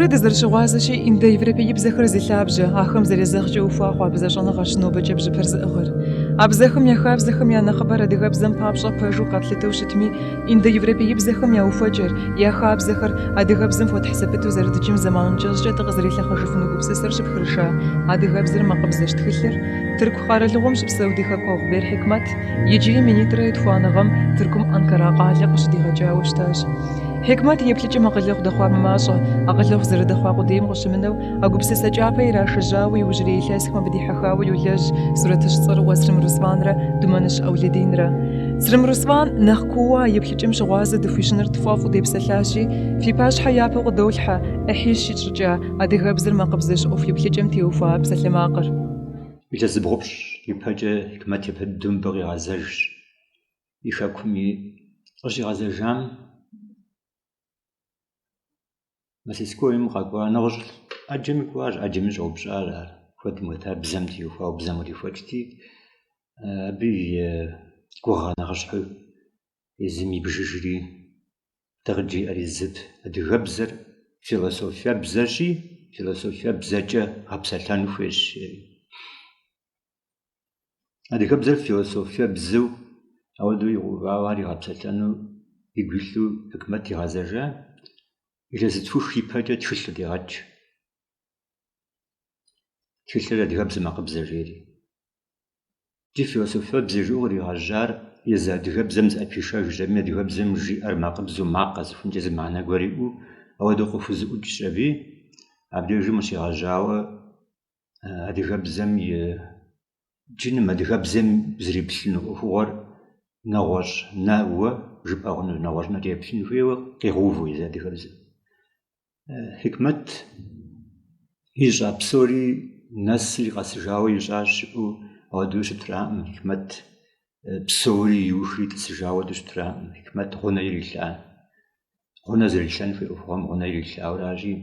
Псори дызэрыщыгъуазэщи, индоевропеибзэхэр зи лъабжьэ, ахэм зэрезэгъкӏэ ухуа хъуа бзэщӏэныгъэрщ нобэкӏэ бжьыпэр зыӏыгъыр. А бзэхэм я хабзэхэм я нэхъыбэр адыгэбзэм папщӏэ пэжу къэтлъытэу щытми, индоевропеибзэхэм я ухуэкӏэр, я хабзэхэр адыгэбзэм хуэтхь зэпыту зэрыдджым зэман кӏэщӏкӏэ дыкъызэрилъэхъэжыфыну гупсысэр щыпхрыша Адыгэбзэр макъыбзэщ тхылъыр Тырку къэралыгъуэм щыпсэу ди хэкуэгъу Бер Хьикмэт иджыри минитӏрэ етхуанэ гъэм Тыркум Анкара къалэ къыщыдигъэкӏауэ щытащ. Хьикмэт и еплъыкӏэм акъылэгъу дэхъуар мымащӏэ, акъылэгъу зэрыдэхъуа къудейм къыщымынэу, а гупсысэ кӏапэ ирашэжьауэ иужьрей илъэсхэм абы дихьэхауэ йолэжь сурэтыщӏ цӏэрыӏуэ Црым Русланрэ Думэныщ Ӏэулэдинрэ. Црым Руслан нэхъ кууэ а еплъыкӏэм щыгъуазэ дыхуищӏыныр тфӏэфӏу депсэлъащи, фи пащхьэ япэу къыдолъхьэ ӏыхьищ ищӏыкӏа адыгэбзэр макъыбзэщ ӏуэху еплъыкӏэм теухуа псалъэмакъыр. Илъэс зыбгъупщӏ ипэкӏэ Хьикмэт япэ дыдэу мыбы къигъэзэжщ. И хэкуми къыщигъэзэжам Мастерскойм къэкӏуа, нэгъуэщӏ ӏэджэми кӏуащ, ӏэджэми щӏэупщӏар ар. Куэдым хэтар бзэм теухуауэ бзэм кърихуэкӏти, абы и гугъэ нэхъыщхьэу езым ибжыжри, дэ къыджиӏэри зыт. Адыгэбзэр философиебзэщи, философиебзэкӏэ гъэпсэлъэн хуейщ, жери. Адыгэбзэр философиебзэу ауэдэу игъэувауэ ар игъэпсэлъэну игу илъу Хьикмэт игъэзэжа, илъэс зытхух ипэкӏэ тхылъ къыдегъэкӏ. Тхылъыр адыгэбзэ макъыбзэ жери. Иджы философиебзэ жиӏэу къригъэжьар езы адыгэбзэм зыӏэпишэжщ аби, адыгэбзэм жиӏэр макъыбзэу макъ къэсыхункӏэ зы мыхьэнэ гуэр иӏэу, ауэдэу къыхузэӏукӏщ аби, абдежым къыщегъэжьауэ адыгэбзэм и джыным, адыгэбзэм зэреплъыну ӏуэхугъуэр нэгъуэщӏ нэуэ жыпӏэ хъуну, нэгъуэщӏ нэкӏэ еплъын хуейуэ къигъэуву езы адыгэбзэм. Хьикмэт ищӏа псори нэсри къэсыжауэ ищӏащ жыпӏэу ауэдэу щытраӏым. Хьикмэт псори иухри тӏысыжауэ ауэдэу щытраӏым. Хьикмэт гъунэ ирилъа, гъунэ зэрилъэн хуей ӏуэхугъуэм гъунэ ирилъауэращи,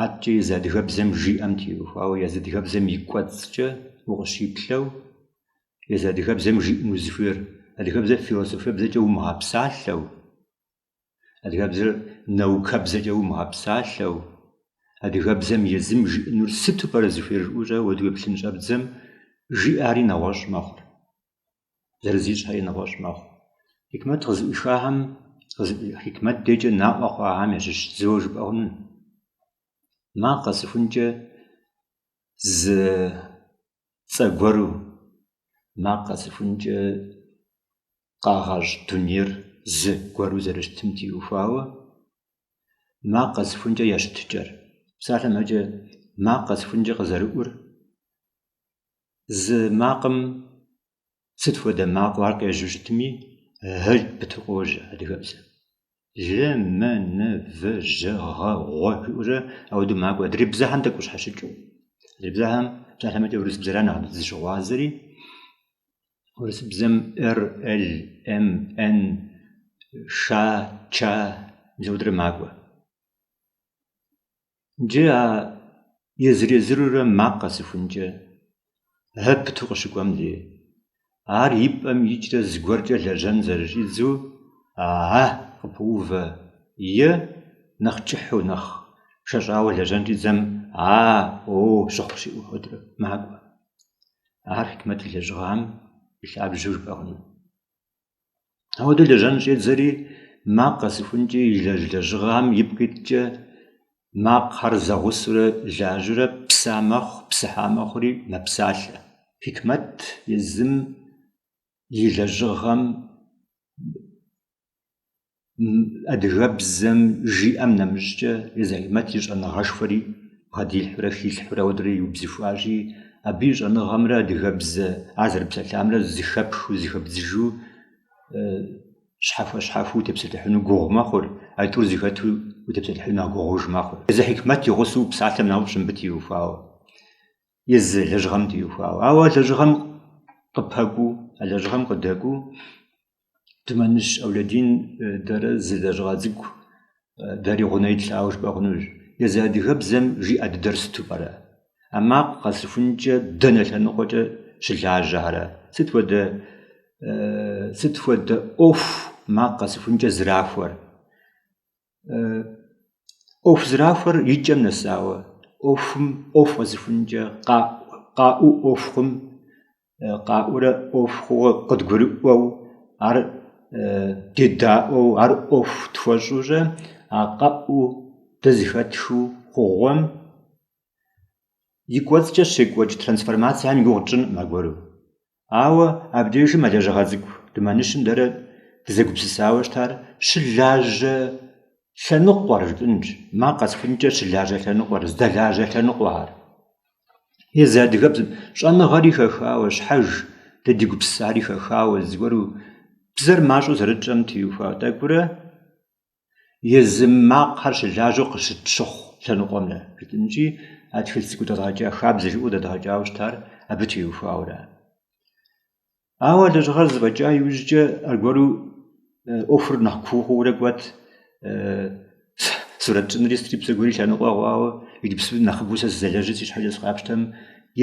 Адэкӏэ езы адыгэбзэм жиӏэм теухуауэ, езы адыгэбзэм и кӏуэцӏкӏэ укъыщиплъэу, езы адыгэбзэм жиӏэну зыхуейр, адыгэбзэр философиебзэкӏэ умыгъэпсалъэу, адыгэбзэр наукэбзэкӏэ умыгъэпсалъэу, адыгэбзэм езым жиӏэнур сыту пӏэрэ зыхуейр жыпӏэу ауэдэу уеплъын щӏэбдзэм, жиӏари нэгъуэщӏ мэхъур, зэрызищӏхэри нэгъуэщӏ мэхъу. Хьикмэт къызэӏуихахэм, Хьикмэт дежкӏэ наӏуэ хъуахэм ящыщ зыуэ жыпӏэ хъуну. Макъ къэсыхункӏэ зы цӏэ гуэру, макъ къэсыхункӏэ къагъэщӏ дунейр зы гуэру зэрыщытым теухуауэ, макъ къэсыхункӏэ я щытыкӏэр. Псалъэм щхьэкӏэ, макъ къэсыхункӏэ къызэрыӏур зы макъым сыт хуэдэ макъыу ар къежьэу щытми, ы пыту къожьэ адыгэбзэм. Л, М, Н, В, Ж, Гъ, Гъу жиӏэурэ ауэдэу макӏуэ. Адрей бзэхэм тӏэкӏу къыщхьэщыкӏыу. Адрей бзэхэм, псалъэм щхьэкӏэ, урысыбзэра нэхъ дызыщыгъуазэри, урысыбзэм Р, Л, М, Н, Ш, Ч, мис ауэдурэ макӏуэ. Иджы а езыр-езырурэ макъ къэсыхункӏэ, ы пыту къыщыкӏуэм дей, ар и пӏэм икӏрэ зыгуэркӏэ лэжьэн зэрыщӏидзу, а къыпоувэ, е нэхъ кӏыхьу, нэхъ шэщӏауэ лэжьэн щӏидзэм, а, о щыхъу щиӏэу хуэдэрэ макӏуэ. Ар Хьикмэт и лэжьыгъэм и лъабжьэу жыпӏэ хъуну. Апхуэдэу лэжьэн щӏедзэри, макъ къэсыхункӏи илэжь лэжьыгъэм ипкъ иткӏэ макъхэр зэгъусэурэ лажьэурэ пса мэхъу, псыхьа мэхъури мэпсалъэ. Хьикмэт езым и лэжьыгъэм Адыгэбзэм жиӏэм нэмыщӏкӏэ езы Хьикмэт и щӏэныгъэшхуэри бгъэдилъхьэурэ хилъхьэурэ ауэдурэ иубзыхуащи, абы и щӏэныгъэмрэ адыгэбзэ ар зэрыпсэлъамрэ зыхэпхыу, зыхэбдзыжу щхьэхуэ-щхьэхуэу утепсэлъыхьыну гугъу мэхъур, а тӏур зэхэту утепсэлъыхьыну нэхъ гугъуж мэхъур. Езы Хьикмэт и гъусэу упсалъэм нэхъыфӏщ мыбы теухуауэ, езы лэжьыгъэм теухуауэ. Ауэ а лэжьыгъэм къыпэкӏуэу, а лэжьыгъэм къыдэкӏуэу Думэныщ Ӏэулэдин дэрэ зы лэжьыгъэ цӏыкӏу дэри гъунэ итлъауэ жыпӏэ хъунущ. Езы адыгэбзэм жиӏэ дыдэр сыту пӏэрэ? А макъ къэсыхункӏэ дэнэ лъэныкъуэкӏэ щылажьэхэрэ? Сыт хуэдэ сыт хуэдэ ӏуэху макъ къэсыхункӏэ зрахуэр? ӏуэху зэрахуэр и кӏэм нэсауэ, ӏуэхум ӏуэху къэсыхункӏэ къаӏуу ӏуэху хъум, къаӏурэ ӏуэху хъууэ къыдгурыӏуэу, ар дедаӏуэу, ар ӏуэху тхуэщӏурэ, а къэӏуу дэ зэхэтхыу хъугъуэм и кӏуэцӏкӏэ щекӏуэкӏ трансформацием и гугъу тщӏынкъым аргуэру. Ауэ абдежым а лэжьыгъэ цӏыкӏу Думэныщым дэрэ дызэгупсысауэ щытар щылажьэ лъэныкъуэр жытӏынщ, макъ къэсыхункӏэ щылажьэ лъэныкъуэр, здэлажьэ лъэныкъуэхэр. Езы адыгэбзэм щӏэныгъэри хэхауэ, щхьэж дэ ди гупсысари хэхауэ, зыгуэру бзэр мащӏэу зэрытщӏэм теухуа тӏэкӏурэ езы макъхэр щылажьэу къыщытщыхъу лъэныкъуэмрэ жытӏынщи, а тхылъ цӏыкӏу дэдгъэкӏа, хабзэ жиӏэу дэдгъэкӏауэ щытар абы теухуауэра. Ауэ а лэжьыгъэр зэфӏэкӏа иужькӏэ аргуэру ӏуэхур нэхъ куу хъуурэ кӏуэт, сурэт щӏынри сытри псэгури лъэныкъуэ хъуауэ, иджыпсту нэхъыбэу сэ сызэлэжьыр си щхьэкӏэ сыкъапщтэм,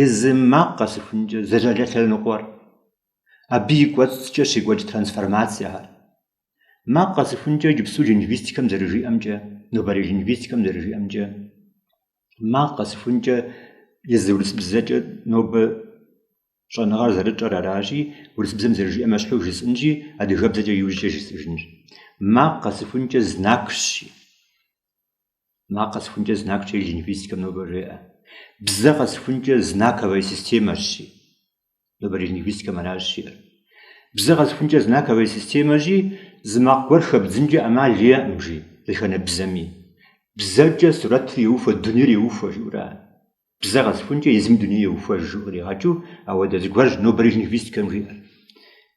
езы макъ къэсыхункӏэ зэлажьэ лъэныкъуэр, абы и кӏуэцӏкӏэ щекӏуэкӏ трансформациехэр. Макъ къэсыхункӏэ иджыпсту лингвистикэм зэрыжиӏэмкӏэ, нобэрей лингвистикэм зэрыжиӏэмкӏэ, макъ къэсыхункӏэ езы урысыбзэкӏэ нобэ щӏэныгъэр зэрытщӏэр аращи, урысыбзэм зэрыжиӏэм ещхьу жысӏэнщи, адыгэбзэкӏэ иужькӏэ жысӏэжынщ. Макъ къэсыхункӏэ знакщ. Макъ къэсыхункӏэ знакщ лингвистикэм нобэ жеӏэ. Бзэ къэсыхункӏэ знаковая системэщ. Нобэрей лингвистикэм аращ жиӏэр. Бзэ къэсыхункӏэ знаковая системэщи, зы макъ гуэр хэбдзынкӏэ ӏэмал иӏэкъым, жи, дэтхэнэ бзэми. Бзэкӏэ сурэтыр еухуэ, дунейр еухуэ, жиӏэура. Бзэ къэсыхункӏэ езым дуней еухуэж жиӏэу къригъэкӏыу, ауэдэ зыгуэрщ нобэрей лингвистикэм жиӏэр.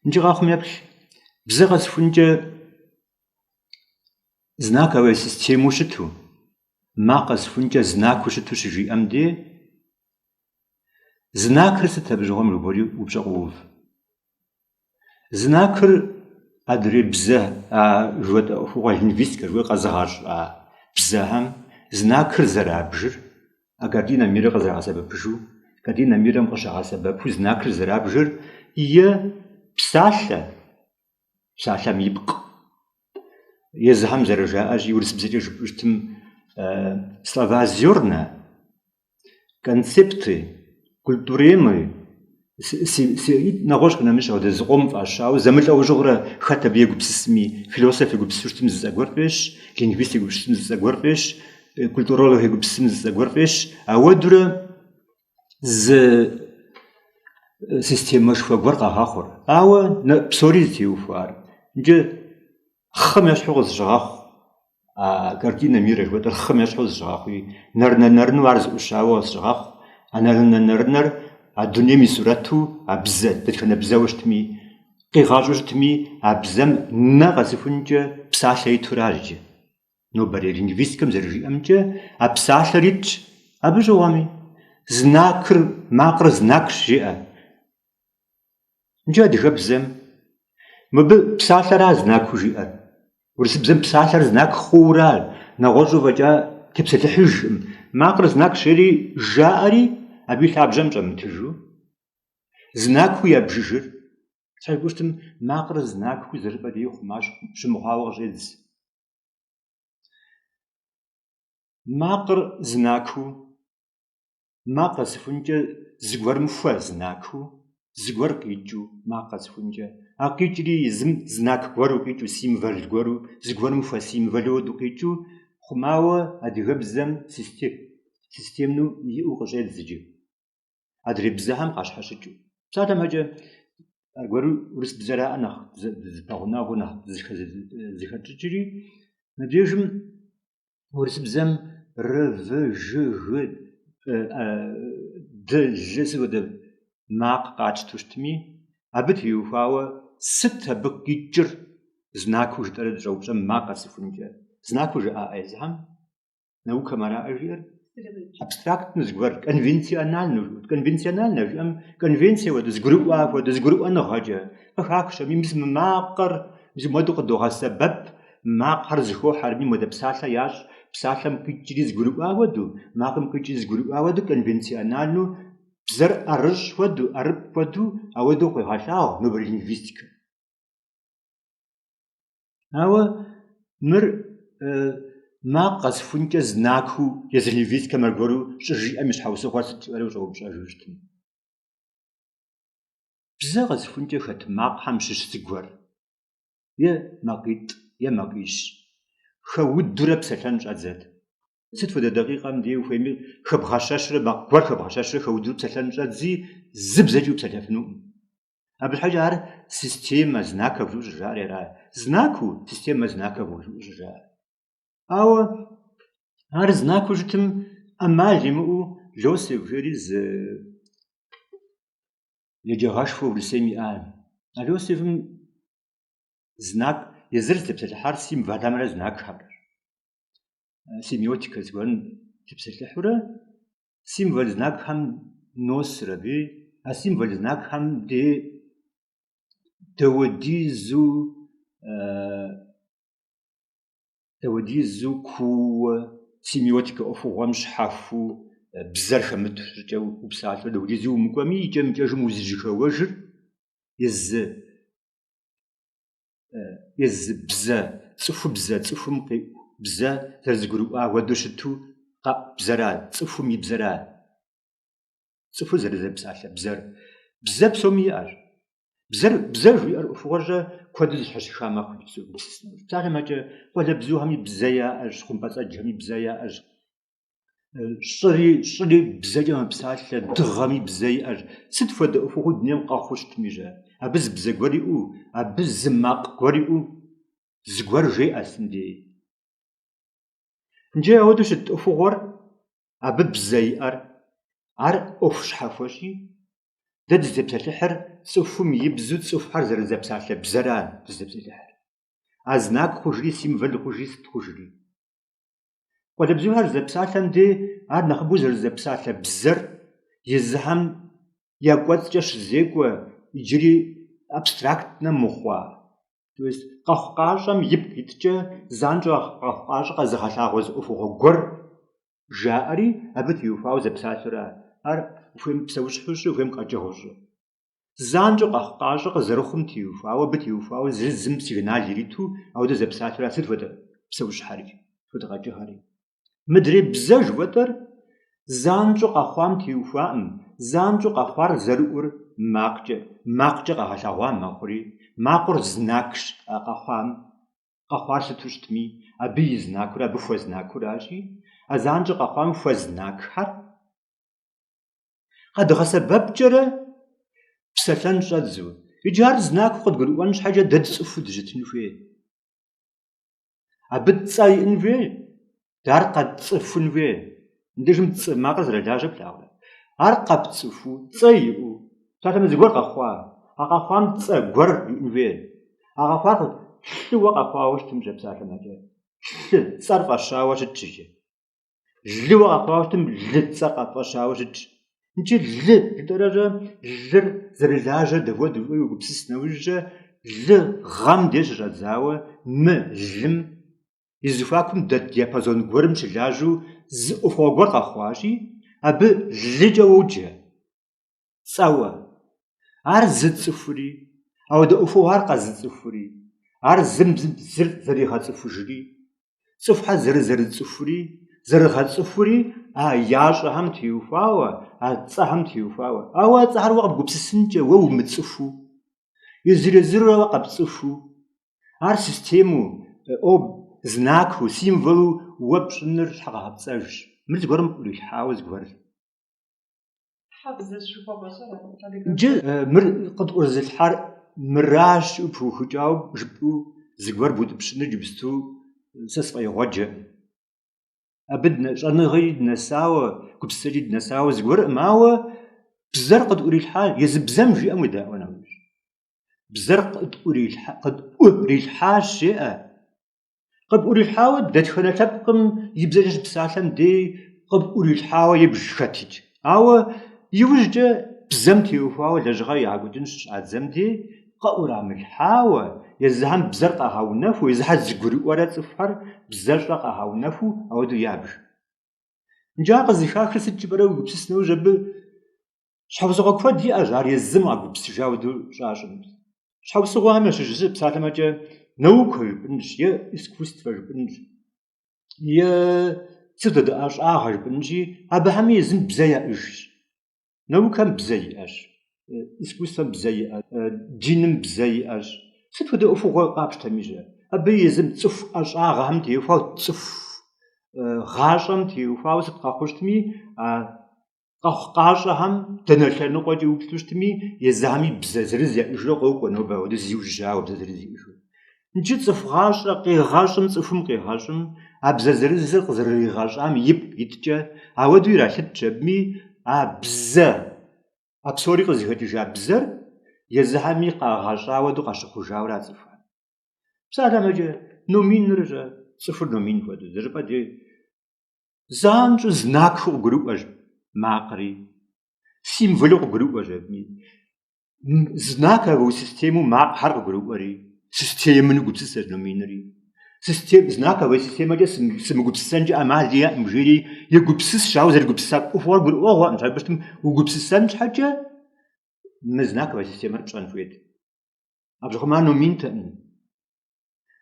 Иджы къэхъум еплъ. Бзэ къэсыхункӏэ знаковая системэу щыту, макъ къэсыхункӏэ знакыу щыту щыжиӏэм де, знакыр сыт абы щыгъуэм жыбори упщӏэ къоув. Знакыр адрей бзэ, а жыхуэтӏэ ӏуэхугъуэ лингвистикэ жыхуиӏэр къэзыгъэщӏа бзэхэм знакыр зэрабжыр, а картина мира къызэрагъэсэбэпыжу, картина мирэм къыщагъэсэбэпу знакыр зэрабжыр е псалъэ, псалъэм ипкъ. Езыхэм зэрыжаӏэщи, урысыбзэкӏэ жыпӏэу щытым слова зерна, концепты, культуремы, нэгъуэщӏ къинэмыщӏ апхуэдэ зыкъом фӏащауэ зэмылӏэужьыгъуэрэ хэт абы егупсысми, философ егупсысу щытым зы цӏэ гуэр фӏещ, лингвист егупсысым зы цӏэ гуэр фӏещ, культуролог егупсысым зы цӏэ гуэр фӏещ, ауэдурэ зы системэшхуэ гуэр къагъэхъур. Ауэ псори зытеухуар иджы хъым ещхьу къызыщыгъэхъу, а картина мира жыхуэтӏэр хъым ещхьу зыщыгъэхъуи, нэрынэ-нэрынэу ар зэӏущауэ къызыщыгъэхъу, а нэрынэ-нэрынэр а дунейм и сурэту а бзэ, дэтхэнэ бзэуэ щытми, къигъэщӏу щытми, а бзэм нэ къэсыхункӏэ псалъэ итуращ иджы. Нобэрей лингвистикэм зэрыжиӏэмкӏэ, а псалъэр итщ, абы щыгъуэми, знакыр, макъыр знакщ, жеӏэ. Иджы адыгэбзэм мыбы псалъэра знакыу жиӏэр. Урысыбзэм псалъэр знак хъуура, нэгъуэщӏу фӏэкӏа тепсэлъыхьыжкъым. Макъыр знакщ жери жаӏэри, абы и лъабжьэм щӏэмытыжу, знакыу ябжыжыр. Щхьэ жыпӏэу щытым, макъыр знакыу зыщӏыпӏэ дей хъума щымыхъуауэ къыщӏедз. Макъыр знакыу, макъ къэсыхункӏэ зыгуэрым хуэзнакыу, зыгуэр къикӏыу макъ къэсыхункӏэ. А къикӏри езым знак гуэру къикӏыу, символ гуэру, зыгуэрым хуэсимволу хуэдэу къикӏыу, хъумауэ адыгэбзэм системнэу иӏэу къыщӏедз иджы. Адрей бзэхэм къащхьэщыкӏыу. Псалъэм щхьэкӏэ, аргуэру урысыбзэраӏэ нэхъ дызыпэгъунэгъуу нэхъ зыхэтщӏыкӏри, мыбдежым урысыбзэм р, в, ж, г, д, л сыт хуэдэ макъ къатщтэу щытми, абы теухуауэ сыт абы къикӏыр знакыу жытӏэрэ дыщӏэупщӏэм макъ къэсыхункӏэ. Знакыу жаӏаӏэ езыхэм. Наукэм араӏэ жиӏэр? Абстрактнэу зыгуэр, конвенциональнэу жиӏэу. Конвенциональнэ жиӏэм конвенция хуэдэ, зыгурыӏуа хуэдэ, зыгурыӏуэныгъэкӏэ. Къыхахщ абы, мис мы макъыр, мис мыуэдэу къыдогъэсэбэп, макъхэр зыхохьэр, мыуэдэ псалъэ ящӏ, псалъэм къикӏри зыгурыӏуа хуэдэу, макъым къикӏри зыгурыӏуа хуэдэу конвенциональнэу бзэр ӏэрыщӏ хуэдэу, ӏэрыпӏ хуэдэу, ауэдэу къуегъэлъагъу нобэрей лингвистикэм. Ауэ мыр. Макъ къэсхункӏэ знакыу езы лингвистикэм аргуэру щӏыжиӏэм и щхьэусыгъуэр сыт жыпӏэрэ ущӏэупщӏэжу щытым. Бзэ къэсхункӏэ хэт макъхэм щыщ зыгуэр, е макъитӏ, е макъищ, хэудурэ псэлъэн щӏэдзэт. Сыт хуэдэ дакъикъэм дей ухуейми хэбгъэщэщурэ, макъ гуэр хэбгъэщэщурэ хэудурэ псэлъэн щӏэдзи, зы бзэкӏи упсэлъэфынукъым. Абы щхьэкӏэ ар система знаков жыӏэу щӏыжаӏэр ара. Знакыу, система знаков жыӏэу щӏыжаӏэр. Ауэ ар знакыу щытым ӏэмал имыӏэу Лосев жери зы еджагъэшхуэ Урысейм иӏа. А Лосевым знак езыр зытепсэлъыхьар символхэмрэ знакхэмрэщ. Семиотикэ зыгуэрым тепсэлъыхьурэ символ знакхэм носыр аби, а символ знакхэм дей дауэдизу дауэдизу кууэ семиотикэ ӏуэхугъуэм щхьэхуэу бзэр хэмыту щӏыкӏэу упсалъэу дауэдизу умыкӏуэми, икӏэм-икӏэжым узыжьыхэуэжыр езы езы бзэ, цӏыхубзэ, цӏыхум къиӏу бзэ зэрызэгурыӏуа хуэдэу щыту къэӏу бзэра, цӏыхум и бзэра, цӏыхур зэрызэпсалъэ бзэр. Бзэ псоми иӏэщ. Бзэр, бзэ жиӏэр ӏуэхугъуэщӏэ куэду зэщхьэщыха мэхъу иджыпсту уегупсыс нэужь. Псалъэм щхьэкӏэ, къуалэбзухэми бзэ яӏэщ, хъумпӏэцӏэджхэми бзэ яӏэщ. Щӏыри, щӏыри бзэкӏэ мэпсалъэ, дыгъэми бзэ иӏэщ. Сыт хуэдэ ӏуэхугъуэу дунейм къэхъуу щытми щэ? Абы зы бзэ гуэр иӏэу, абы зы макъ гуэр иӏэу зыгуэр жеӏэ сытым дей. Иджы ауэдэу щыт ӏуэхугъуэр, абы бзэ иӏэр, ар ӏуэху щхьэхуэщи, дэ дызытепсэлъыхьыр цӏыхум и бзэу цӏыхухэр зэрызэпсалъэ бзэра дызытепсэлъыхьыр. А знак хъужри, символ хъужри, сыт хъужри. Къуалэбзухэр зэпсалъэм дей ар нэхъыбэу зэрызэпсалъэ бзэр езыхэм я кӏуэцӏкӏэ щызекӏуэ иджыри абстрактнэ мыхъуа. То есть къэхъукъащӏэм ипкъ иткӏэ занщӏэу къэхъукъащӏэ къэзыгъэлъагъуэ зы ӏуэхугъуэ гуэр жаӏэри абы теухуауэ зэпсалъэура. Ар ухуейм псэущхьэу щӏы, ухуейм къэкӏыгъэу щӏы. Занщӏэу къэхъукъащӏэ къызэрыхъум теухуауэ, абы теухуауэ зыр зым сигнал ириту ауэдэу зэпсалъэура сыт хуэдэ псэущхьэри, сыт хуэдэ къэкӏыгъэри. Мыдрей бзэ жыхуэтӏэр занщӏэу къэхъуам теухуаӏым, занщӏэу къэхъуар зэрыӏур макъкӏэ, макъкӏэ къэгъэлъэгъуа мэхъури, макъыр знакщ а къэхъуам, къэхъуар сыту щытми, абы и знакур, абы хуэзнакуращи, а занщӏэу къэхъуам хуэзнакхэр къэдгъэсэбэпкӏэрэ псэлъэн щӏэдзу. Иджы ар знакыу къыдгурыӏуэн щхьэкӏэ дэ тцӏыхуу дыщытын хуей. Абы цӏэ иӏэн хуей, дэ ар къэтцӏыхун хуей. Мыбдежым цӏы макъыр зэрылажьэр плъагъурэ? Ар къэпцӏыхуу, цӏэ иӏэу, псалъэмэ зыгуэр къэхъуа, а къэхъуам цӏэ гуэр иӏэн хуей. А къэхъуар лъыуэ къэхъуауэ щытым щэ псалъэмэкӏэ. Лъы цӏэр фӏэщауэ щытщ иджы. Лыуэ къэхъуауэ щытым лы цӏэр къэфӏэщауэ щытщ. Иджы лы жытӏэрэщӏэ лыр зэрылажьэр дапхуэдэу жыпӏэу уегупсыс нэужькӏэ лы гъэм деж щыщӏэдзауэ мы лым и зэхуакум дэт диапазон гуэрым щылажьэу зы ӏуэхугъуэ гуэр къэхъуащи, абы лыкӏэ уоджэ. Цӏэуэ. Ар зыцӏыхури, ауэдэ ӏуэхугъуэр къэзыцӏыхури, ар зым зыр зэригъэцӏыхужри, цӏыхухэр зэрызэрыцӏыхури, зэрыгъэцӏыхури а ящӏэхэм теухуауэ, а цӏэхэм теухуауэ. Ауэ а цӏэхэр уэ къэбгупсысынкӏэ, уэ умыцӏыхуу, езыр-езырурэ уэ къэпцӏыхуу, ар систему, об, знакыу, символу уэ пщӏыныр щхьэкъэгъэпцӏэжщ. Мыр зыгуэрым къыӏурилъхьауэ зыгуэр. Иджы мыр къытӏурызылъхьар мыращ жыпӏэу пыухыкӏауэ жыпӏэу зыгуэр бутӏыпщыныр иджыпсту сэ сфӏэигъуэджэкъым. Абы щӏэныгъэри дынэсауэ, гупсысэкӏи дынэсауэ зыгуэркъым, ауэ бзэр къытӏурилъхьа, езы бзэм жиӏэм уедаӏуэ нэужь. Бзэр къытӏурилъхьащ, жеӏэ. Къыпӏурилъхьауэ дэтхэнэ лъэпкъым и бзэкӏэ щыпсалъэм дей къыпӏурилъхьауэ ебж хэтикӏ. Ауэ иужькӏэ бзэм теухуауэ лэжьыгъэ ягъэкӏуэкӏын щыщӏадзэм дей къыӏурамылъхьауэ, езыхэм бзэр къагъэунэхуу, езыхэр зыгурыӏуэрэ цӏыхухэр бзэщӏэ къагъэунэхуу ауэдэу ябж. Иджы ар къызыхахыр сыт жыпӏэрэ уегупсыс нэужь абы Щхьэусыгъуэ куэд иӏэщ ар езым къагупсыжа хуэдэу щӏащӏым. Щхьэусыгъуэхэм ящыщ зы псалъэмэкӏэ наукэ жыпӏэнщ е искусствэ жыпӏэнщ. Е сыт хуэдэ ӏэщӏагъэ жыпӏэнщи, абыхэми езым бзэ яӏэжщ. Наукэм бзэ иӏэщ, искусствэм бзэ иӏэщ, диным бзэ иӏэщ. Сыт хуэдэ ӏуэхугъуэ къапщтэми щэ? Абы езым цӏыху ӏэщӏагъэхэм теухуауэ, цӏыху гъащӏэм теухуауэ сыт къэхъуу щытми, а къэхъукъащӏэхэм дэнэ лъэныкъуэкӏи уеплъу щытми, езыхэми бзэ зырыз яӏэжурэ къокӏуэ нобэ апхуэдэу зиужьауэ бзэ зырыз иӏэжу. Иджы цӏыху гъащӏэ къигъэщӏым, цӏыхум къигъэщӏым, а бзэ зырызыр къызэрыригъэщӏам ипкъ иткӏэ, ауэдэу иралъытщ абыми а бзэ, а псори къызыхэкӏыжа бзэр езыхэми къагъэщӏа хуэдэу къащыхъужауэра цӏыхухэм. Псалъэм щхьэкӏэ, номиныр щэ, цӏыхур номин хуэдэу, зыщӏыпӏэ дей занщӏэу знакыу къыгурыӏуэщ макъри, символу къыгурыӏуэщ абыми. Знаковой системэу макъхэр къыгурыӏуэри, системэну гупсысэщ номинри. Систем, знаковой системэкӏэ сымыгупсысэнкӏэ ӏэмал иӏэкъым жери егупсысщ, ауэ зэрыгупсыса ӏуэхугъуэр гурыӏуэгъуэкъым. Абы щытым угупсысэн щхьэкӏэ мы знаковой системэр пщӏэн хуейт. Абы щыгъуэм ар номинтэкъым.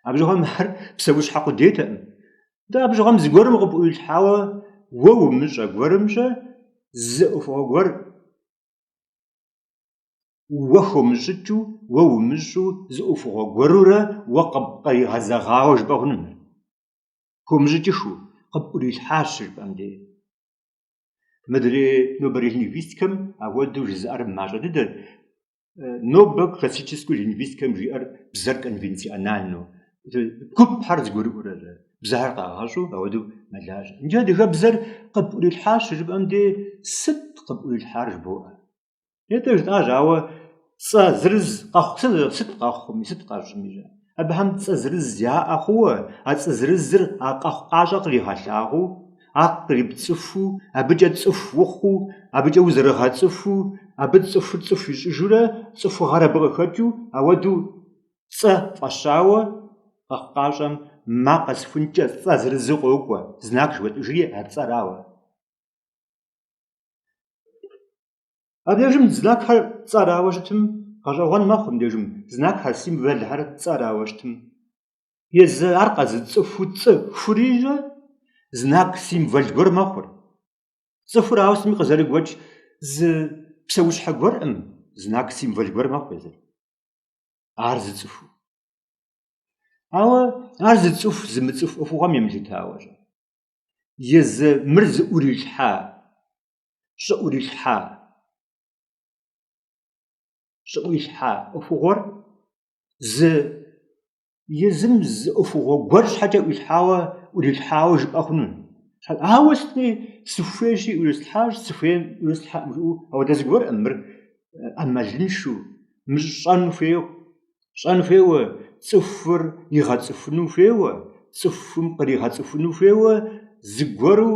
Абы щыгъуэм ар псэущхьэ къудейтэкъым. Дэ абы щыгъуэм зыгуэрым къыпӏурилъхьауэ уэ умыщӏэ гуэрым-щэ зы ӏуэхугъуэ гуэр Уэ хомыщӏыкӏыу, уэ умыщӏу зы ӏуэхугъуэ гуэрурэ уэ къыпкъригъэзэгъауэ жыпӏэ хъуну мыр. Хомыщӏыкӏыхыу, къыпӏурилъхьащ жыпӏэм дей. Мыдрей нобэрей лингвистикэм апхуэдэу жызыӏэр мащӏэ дыдэт. Нобэ классическэу лингвистикэм жиӏэр бзэр конвенциональнэу, гупхэр зыгурыӏуэрэ бзэхэр къагъэщӏу апхуэдэу мэлажьэ. Иджы адыгэбзэр къыпӏурилъхьащ жыпӏэм дей сыт къыпӏурилъхьар жыбоӏэ. Нетӏэ жытӏащ, ауэ цӏэ зырыз къэхъу, сыт къэхъуми, сыт къэщӏми жаӏэ. Абыхэм цӏэ зырыз яӏэ хъууэ, а цӏэ зырызыр а къэхъукъащӏэр къригъэлъагъуу, ар кърипцӏыхуу, абыкӏэ цӏыху ухъуу, абыкӏэ узэрыгъэцӏыхуу, абы цӏыхур цӏыху ищӏыжурэ, цӏыхугъэр абы къыхэкӏыу, ауэдэу цӏэ фӏэщауэ къэхъукъащӏэм макъ къэсыхункӏэ цӏэ зырызу къокӏуэ, знак жыхуэтӏыжри а цӏэрауэ. Абдежым знакхэр цӏэрауэ щытым, гъэщӏэгъуэн мэхъу мыбдежым, знакхэр, символхэр цӏэрауэ щытым. Езы ар къэзыцӏыхуу цӏыхури-щэ знак символ гуэр мэхъур. Цӏыхур ауэ сытми къызэрыгуэкӏ зы псэущхьэ гуэркъым, знак символ гуэр мэхъу езыр. Ар зыцӏыхуу. Ауэ ар зыцӏыху, зымыцӏыху ӏуэхугъуэм емылъытауэ-щэ. Езы мыр зыӏурилъхьа щӏыӏурилъхьа щӏыӏуилъхьа ӏуэхугъуэр зы езым зы ӏуэхугъуэ гуэр щхьэкӏэ ӏуилъхьауэ ӏурилъхьауэ жыпӏэ хъуну. Ауэ сытми сыхуейщи ӏурыслъхьащ, сыхуейм ӏурыслъхьэкъым жыӏэу ауэдэ зыгуэркъым мыр ӏэмалыншэу, мыр щӏэн хуейуэ, щӏэн хуейуэ, цӏыхур игъэцӏыхуну хуейуэ, цӏыхум къригъэцӏыхуну хуейуэ зыгуэру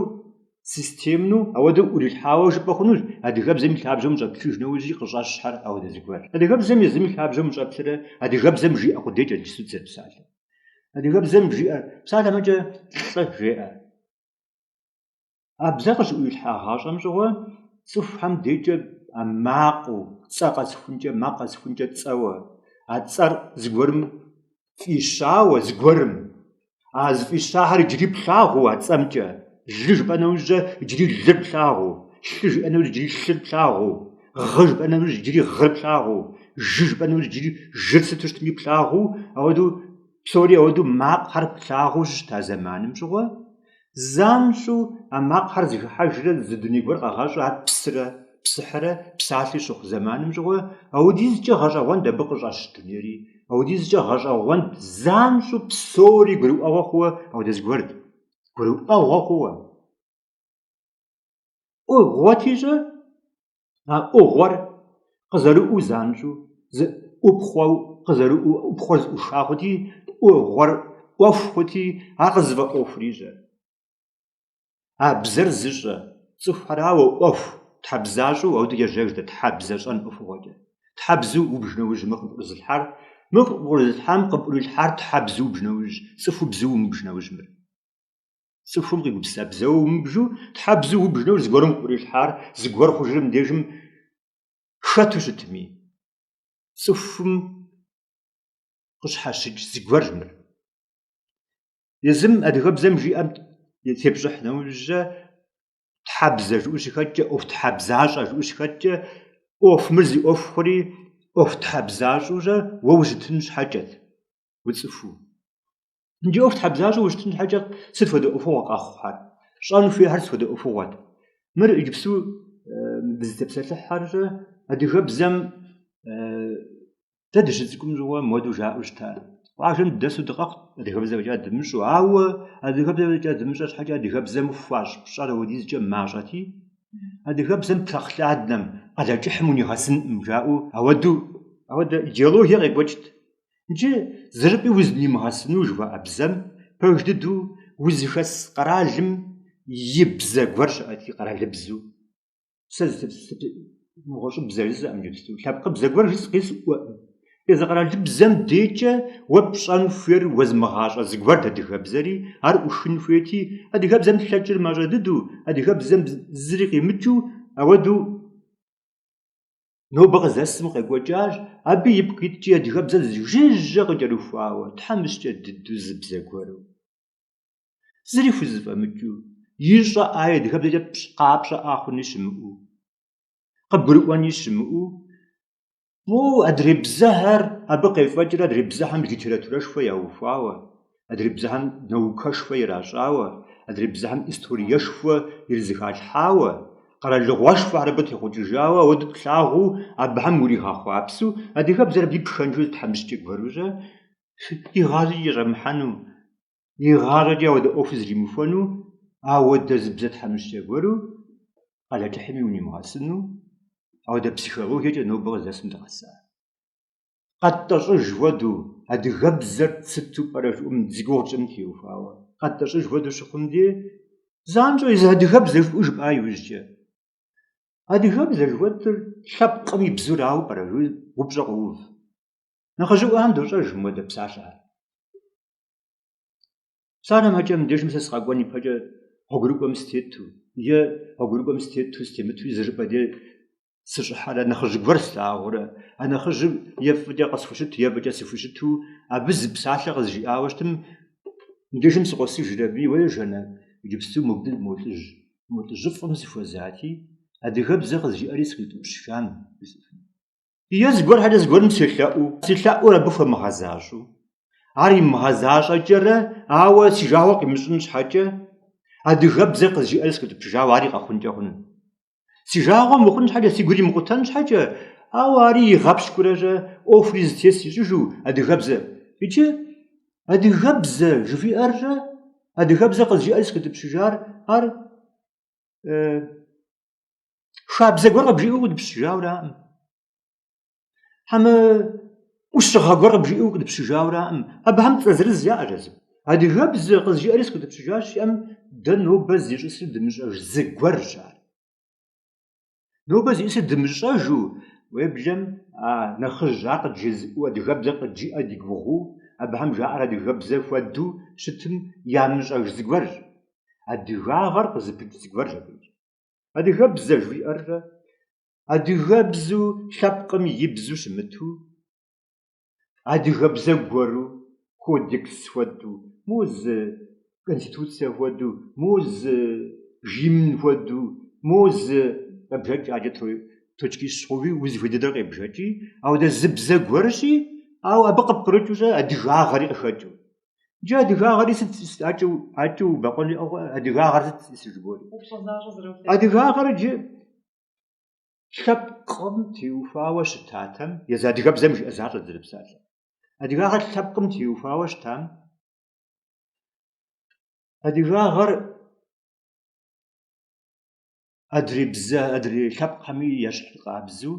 Системну ауэдэу ӏурилъхьауэ жыпӏэ хъунущ, адыгэбзэм и лъабжьэм ущӏэплъыж нэужьи къыщӏэщхьэр ауэдэ зыгуэр. Адыгэбзэм езым и лъабжьэм ущӏэплърэ адыгэбзэм жиӏэ къудейкӏэ иджыпсту дызэрыпсалъэр. Адыгэбзэм жиӏэр псалъэм щхьэкӏэ лӏы жеӏэ. А бзэр къыщыӏурилъхьа гъащӏэм щыгъуэ цӏыхухэм дежкӏэ а макъыу, цӏэ къэсхункӏэ, макъ къэсхункӏэ цӏэуэ, а цӏэр зыгуэрым фӏищауэ зыгуэрым, а зыфӏищахэр иджыри плъагъуу а цӏэмкӏэ, лы жыпӏэ нэужькӏэ иджыри лыр плъагъуу, лъы жиӏэ нэужь иджыри лъыр плъагъуу, гъы жыпӏэ нэужь иджыри гъыр плъагъуу, жы жыпӏэ нэужь иджыри жыр сыту щытми плъагъуу, ауэдэу псори ауэдэу макъхэр плъагъуу щыщыта зэманым щыгъуэ, Занщӏэу а макъхэр зэхыхьэжрэ зы дуней гуэр къагъэщӏу ар псырэ псыхьрэ псалъи щыхъу зэманым щыгъуэ, ауэдизкӏэ гъэщӏэгъуэнт абы къыщӏэщ дунейри, ауэдизкӏэ гъэщӏэгъуэнт занщӏэу псори гурыӏуэгъуэ хъууэ ауэдэ зыгуэрт. Гурыӏуэгъуэ хъууэ. ӏугъуэти-щэ, а ӏугъуэр къызэрыӏуу занщӏэу, зы ӏупхъуэу къызэрыӏуу ӏупхъуэр зыӏуша хъути, ӏугъуэр ӏуэху хъути, ар къызыфӏэӏуэхури-щэ. А бзэр зыщӏэ цӏыхухэрауэ ӏуэху тхьэбзащӏэу ауэдэу ежьэжт тхьэбзэ щӏэн ӏуэхугъуэкӏэ. Тхьэбзэу убж нэужь мыр къыпӏурызылъхьар, мыр къыпӏурызылъхьам къыпӏурилъхьар тхьэбзэу убж нэужь, цӏыхубзэу умыбж нэужь мыр. Цӏыхум къигупсыса бзэуэ умыбжу, тхьэбзэу убж нэужь зыгуэрым къыпӏурилъхьар, зыгуэр хъужыр мыбдежым хэту щытми, цӏыхум къыщхьэщыкӏ зыгуэрщ мыр. Езым адыгэбзэм жиӏэм тепщӏыхь нэужькӏэ, тхьэбзэ жыӏэу щыхэткӏэ, ӏуэхутхьэбзащӏэ жыӏэу щыхэткӏэ, ӏуэху мыр зи ӏуэху хъури, ӏуэхутхьэбзащӏэу-щэ уэ ущытын щхьэкӏэт, уцӏыхуу. Иджы ӏуэхутхьэбзащӏэу ущытын щхьэкӏэ сыт хуэдэ ӏуэхугъуэ къэхъухэр? Щӏэн хуейхэр сыт хуэдэ ӏуэхугъуэт? Мыр иджыпсту дызытепсэлъыхьэр-щэ адыгэбзэм Дэ дыщыцӏыкӏум щыгъуэ мыуэду жаӏэу щыта. Къуажэм дыдэсу дыкъэхъут адыгэбзэ фӏэкӏа дымыщӏэу, ауэ адыгэбзэ фӏэкӏа дымыщӏэ щхьэкӏэ адыгэбзэм хуащӏ пщӏэр ауэдизкӏэ мащӏэти, адыгэбзэм Прохладнэм, Къалэкӏыхьым унигъэсынкъым жаӏэу ауэду, ауэдэ идеологие къекӏуэкӏт. Иджы зыщӏыпӏи узнимыгъэсыну жыхуаӏэ бзэм пэж дыдэу узыхэс къэралым и бзэ гуэр щыӏэти, къэралыбзэу. Сэ нэгъуэщӏыбзэ жысӏэкъым иджыпсту. Лъэпкъыбзэ гуэр къисӏуэкъым. Езы къэралыбзэм декӏэ уэ пщӏэн хуейр уэзмыгъащӏэ зыгуэрт адыгэбзэри, ар ӏухын хуейти, адыгэбзэм лъэкӏыр мащӏэ дыдэу, адыгэбзэм зыри къимыкӏыу, ауэдэу нобэ къыздэсым къекӏуэкӏащ, абы ипкъ иткӏи адыгэбзэр жыжьэ къыкӏэрыхуауэ, тхьэмыщкӏэ дыдэу зы бзэ гуэру. Зыри хузэфӏэмыкӏыу, ищӏэӏаи адыгэбзэкӏэ къапщӏэӏа хъуни щымыӏэу, къыбгурыӏуэни щымыӏэу, мо адрей бзэхэр абы къефӏэкӏрэ адрей бзэхэм литературэшхуэ яухуауэ, адрей бзэхэм наукэшхуэ иращӏауэ, адрей бзэхэм историешхуэ ирызэхалъхьауэ, къэралыгъуэшхуэхэр абы техъукӏыжауэ, ауэдэу плъагъуу, абыхэм уригъэхъуапсэу, адыгэбзэр абы пхэнжу зы тхьэмыщкӏэ гуэру-щэ, игъащӏэкӏи кӏэщӏэмыхьэну. Игъащӏэкӏи ауэдэ ӏуэху зримыхуэну, ауэдэ зы бзэ тхьэмыщкӏэ гуэру Къалэкӏыхьми унимыгъэсыну, ауэдэ психологиекӏэ нобэ къыздэсым дыкъэса. Къэттӏэщӏыж хуэдэу, адыгэбзэр сыту пӏэрэ жыӏэу зи гугъу тщӏым теухуауэ, къэттӏэщӏыж хуэдэу щыхъум де, занщӏэу езы адыгэбзэ жыпӏэу жыпӏа иужькӏэ. Адыгэбзэ жыхуэтӏыр лъэпкъым и бзурауэ пӏэрэ жыӏэу упщӏэ къоув. Нэхъыжьыӏуэхэм дощӏэж мыуэдэ псалъэхэр. Псалъэм щхьэкӏэ мыбдежым сэ сыкъэкӏуэн ипэкӏэ гъуэгурыкӏуэм сытету е гъуэгурыкӏуэм сытету сытемытуи зы щӏыпӏэ дей сыщӏыхьэрэ нэхъыжь гуэр слъагъурэ, а нэхъыжьым е фӏыкӏэ къысхущыту, е фӏыкӏэ сыхущыту, абы зы псалъэ къызжиӏауэ щытым, мыбдежым сыкъосыжыр аби, уей жэнэ, иджыпсту мобы мо лӏыжь, мо лӏыжьыфӏым сыхуэзати, адыгэбзэ къызжиӏэри сыкъиутӏыпщыжам жысӏэфын. Е зыгуэр щхьэкӏэ зыгуэрым селъэӏуу, си лъэӏур абы хуэмыгъэзащӏэу. Ар имыгъэзащӏэкӏэрэ, ауэ си жагъуэ къимыщӏын щхьэкӏэ, адыгэбзэ къызжиӏэри сыкъиутӏыпщыжауэ ари къэхъункӏэ хъуну. Си жагъуэ мыхъун щхьэкӏэ, си гур имыкъутэн щхьэкӏэ, ауэ ари игъэпщкӏурэщэ, ӏуэхури зэтес ищӏыжу адыгэбзэ. Иджы адыгэбзэ жыхуиӏэрщэ, адыгэбзэ къызжиӏэри сыкъиутӏыпщыжар, ар Хабзэ гуэр къыбжиӏэу къиутӏыпщыжауэраӏым. Хьэмэ ӏущыгъэ гуэр къыбжиӏэу къиутӏыпщыжауэраӏым. Абыхэм цӏэ зырыз яӏэщ езым. Адыгэбзэ къызжиӏэри сыкъиутӏыпщыжащ жиӏэм, дэ нобэ зищӏысыр дымыщӏэж зы гуэрщ ар. Нобэ зиӏысыр дымыщӏэжу, уеблэм а нэхъыжь ар къыджезыӏэу, адыгэбзэр къыджиӏэ ди гугъэу, абыхэм жаӏэр адыгэбзэ хуэдэу щытым ямыщӏэж зыгуэрщ. Адыгагъэр къызыпыкӏ зыгуэрщ абы. Адыгэбзэ жиӏэрэ адыгэбзэу лъэпкъым и бзэу щымыту, адыгэбзэ гуэру, кодекс хуэдэу, мо зы конституцие хуэдэу, мо зы гимн хуэдэу, мо зы къебжэкӏ адэкӏэ точкищ хъууи узыхуей дыдэр къебжэкӏи, ауэдэ зы бзэ гуэрщи, ауэ абы къыпкърыкӏыу-щэ адыгагъэри къыхэкӏыу. Иджы адыгагъэри сыт адэкӏэ убэкъуэн иӏэу адыгагъэр сыт зиӏысыр жыбори? Упщӏэ защӏэ зэрыхъур. Адыгагъэр иджы лъэпкъым теухуауэ щытатэм, езы адыгэбзэм жиӏэ защӏэт зэрыпсалъэр. Адыгагъэр лъэпкъым теухуауэ щытам, адыгагъэр адрей бзэ, адрей лъэпкъхэми ещхь къабзэу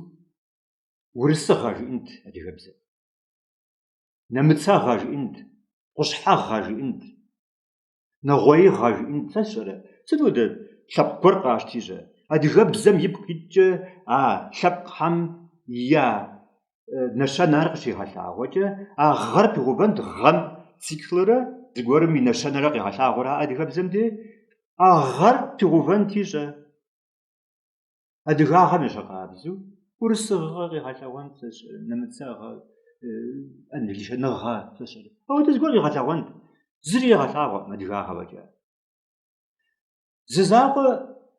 урысыгъэ жиӏэнт адыгэбзэр. Нэмыцэгъэ жиӏэнт, къущхьэгъэ жиӏэнт, нэгъуеигъэ жиӏэнт, сэ сщӏэрэ? Сыт хуэдэ лъэпкъ гуэр къащти-щэ? Адыгэбзэм ипкъ иткӏэ а лъэпкъхэм я нэщэнэр къыщигъэлъагъуэкӏэ, а гъэр пигъэувэнт, гъэм циклрэ зыгуэрым и нэщэнэрэ къигъэлъагъуэра адыгэбзэм де, а гъэр пигъэувэнти-щэ? Адыгагъэм ещхьыркъабзэу урысыгъэ къигъэлъэгъуэнт, сэ сщӏэрэ, нэмыцэгъэ, англичаныгъэ, сэ сщӏэрэ. Ауэдэ зыгуэр къигъэлъэгъуэнт. Зыри егъэлъагъуэкъым адыгагъэ фӏэкӏа. Зы закъуэ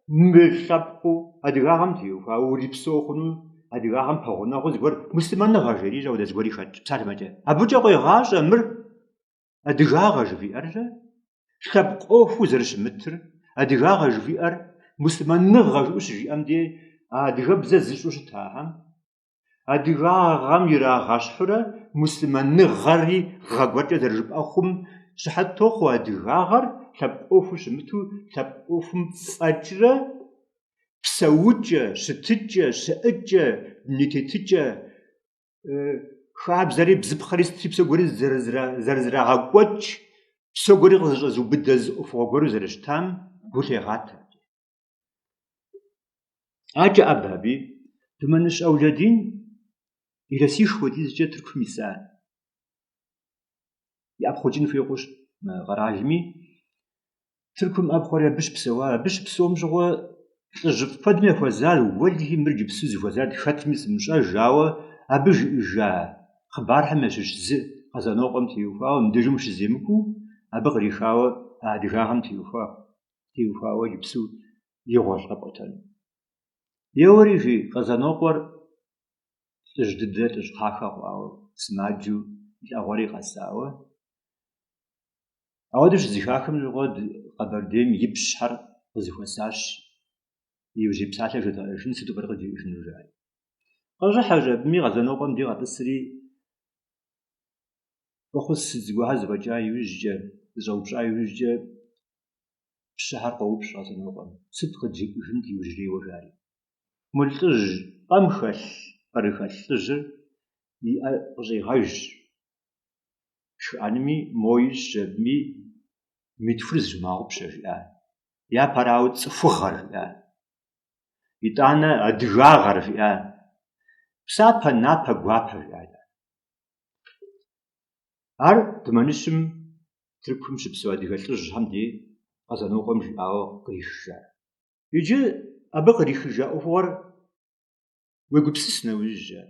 мы лъэпкъыу адыгагъэм теухуауэ урипсэу хъуну, адыгагъэм пэгъунэгъуу зыгуэр муслъымэныгъэ жери апхуэдэ зыгуэри хэтщ, псалъэмэкӏэ. Абыкӏэ къуегъащӏэ мыр адыгагъэ жыхуиӏэрщэ, лъэпкъ ӏуэхуу зэрыщымытыр, адыгагъэ жыхуиӏэр муслъымэныгъэ жыӏэу щыжиӏэм дей а адыгэбзэ зыщӏэу щытахэм Адыгагъэм ирагъэщхьурэ муслъымэныгъэри гъэ гуэркӏэ зэрыжыпӏэ хъум щыхьэт тохъуэ адыгагъэр лъэпкъ ӏуэхуу щымыту, лъэпкъ ӏуэхум фӏэкӏрэ псэукӏэ, щытыкӏэ, щыӏыкӏэ, дуней тетыкӏэ, хабзэри, бзыпхъэри, сытри псо гуэри зэрызрагъэкӏуэкӏ, псо гуэри къызэщӏэзыубыдэ зы ӏуэхугъуэ гуэру зэрыщытам гу лъегъатэ. Акӏэ ӏэбэ аби, Тумэныщ Ӏэулэдин илъэсих хуэдизкӏэ Тыркум иса. Иӏэпхъукӏын хуей хъущ мы къэралми. Тыркум ӏэпхъуэри абы щыпсэуа. Абы щыпсэум щыгъуэ лӏыжьыфӏ куэдым яхуэзар, уэлэхьи мыр иджыпсту зыхуэзар хэтми сымыщӏэж, ауэ абы жиӏэжа хъыбархэм ящыщ зы Къэзанокъуэм теухуауэ, мыбдежым ущыземыкӏуэу, абы кърихауэ а адыгагъэм теухуа. Теухуауэ иджыпсту игъуэщ къэпӏуэтэну. Еуэри, жи, Къэзанокъуэр лӏыжь дыдэ, лӏыжь кхъахэ хъуауэ, сымаджэу, и лӏэгъуэри къэсауэ. Ауэдэу щызэхахым щыгъуэ Къэбэрдейм и пщхьэр къызэхуэсащ, иужьрей псалъэ жедгъэӏэжын, сыту пӏэрэ къыджиӏэжыну жаӏэри. Къыщӏыхьэщ абыми Къэзанокъуэм дей къэтӏысри, фӏэхъус сыт зыгуэрхэр зэфӏэкӏа иужькӏэ, зыщӏэупщӏа иужькӏэ, Пщыхэр къоупщӏ Къэзанокъуэм, сыт къыджепӏэжынт иужьрейуэ жари. Мо лӏыжь пӏэм хэлъ, пӏэрыхэлъ лӏыжьыр и ӏэр къыщӏигъэжщ. Шхыӏэнми, мо ищӏщ абыми, митхур зыщумыгъэгъупщэ, жиӏа. Япэрауэ цӏыхугъэр, жиӏа. Итӏанэ адыгагъэр, жиӏа. Псапэ, напэ, гуапэ, жиӏа. Ар Тумэныщым Тыркум щыпсэу адыгэ лӏыжьхэм дей Къэзанокъуэм жиӏауэ кърихыжа. Иджы абы кърихыжа ӏуэхугъуэр уегупсыс нэужькӏэ,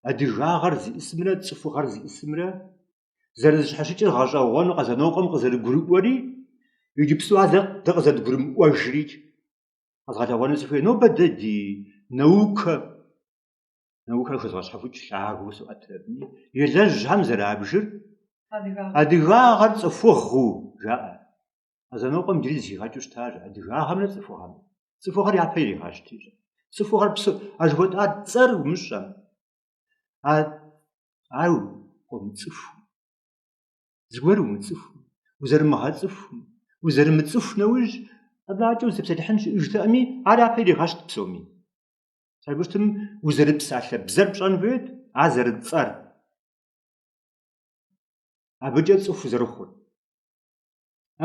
адыгагъэр зиӏысымрэ цӏыхугъэр зиӏысымрэ зэрызэщхьэщыкӏыр гъэщӏэгъуэну Къэзанокъуэм къызэрыгурыӏуэри, иджыпсту ар дэ къызэрыдгурымыӏуэжри къэзгъэлъэгъуэну сыхуей. Нобэ дэ ди наукэ Наукэр хэзгъэщхьэхукӏ лъагэу соӏэтыр абыми, елэжьхэм зэрабжыр адыгагъэр цӏыхугъэу жаӏэ. Къэзанокъуэм иджыри зэхигъэкӏыу щытащ адыгагъэмрэ цӏыхугъэмрэ. Цӏыхугъэр япэ иригъэщти. Цӏыхугъэр псо, а жыхуэтӏа цӏэр умыщӏэм, ар къомыцӏыху, зыгуэр умыцӏыху, узэрымыгъэцӏыху, узэрымыцӏыху нэужь, абы акӏэ узытепсэлъыхьын щыӏэжтэкъыми, ар япэ иригъэщт псоми. Абы щытым узэрыпсалъэ бзэр пщӏэн хуейт, ар зэрыцӏэр. Абыкӏэ цӏыху зэрыхъур.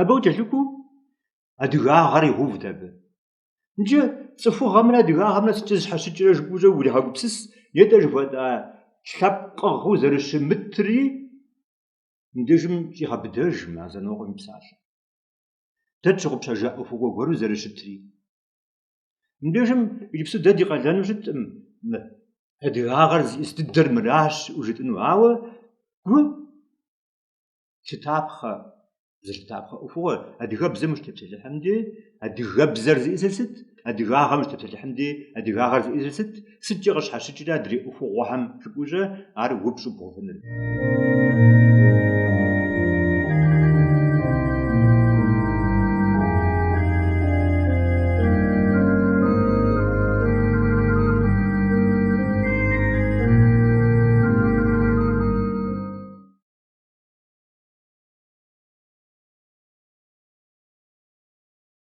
Абы къыкӏэлъыкӏуэу адыгагъэр игъэувт абы. Иджы цӏыхугъэмрэ адыгагъэмрэ сыткӏэ зэщхьэщыкӏрэ жыпӏэу урегъэгупсыс, нетӏэ жыхуэтӏа лъэпкъыгъэу зэрыщымытри мыбдежым щӏигъэбыдэж мы Къэзанокъуэм и псалъэ. Дэ тщыгъупщэжа ӏуэхугъуэ гуэру зэрыщытри. Мыбдежым иджыпсту дэ ди къалэну щыткъым мы адыгагъэр зиӏыс дыдэр мыращ жытӏэну, ауэ гу лъытапхъэ, зылъытапхъэ ӏуэхугъуэ адыгэбзэм ущытепсэлъыхьым дей, адыгэбзэр зиӏысыр сыт, адыгагъэм ущытепсэлъыхьым дей, адыгагъэр зиӏысыр сыт, сыткӏэ къыщхьэщыкӏрэ адрей ӏуэхугъуэхэм жыпӏэу ар упщӏу бгъэувыныр.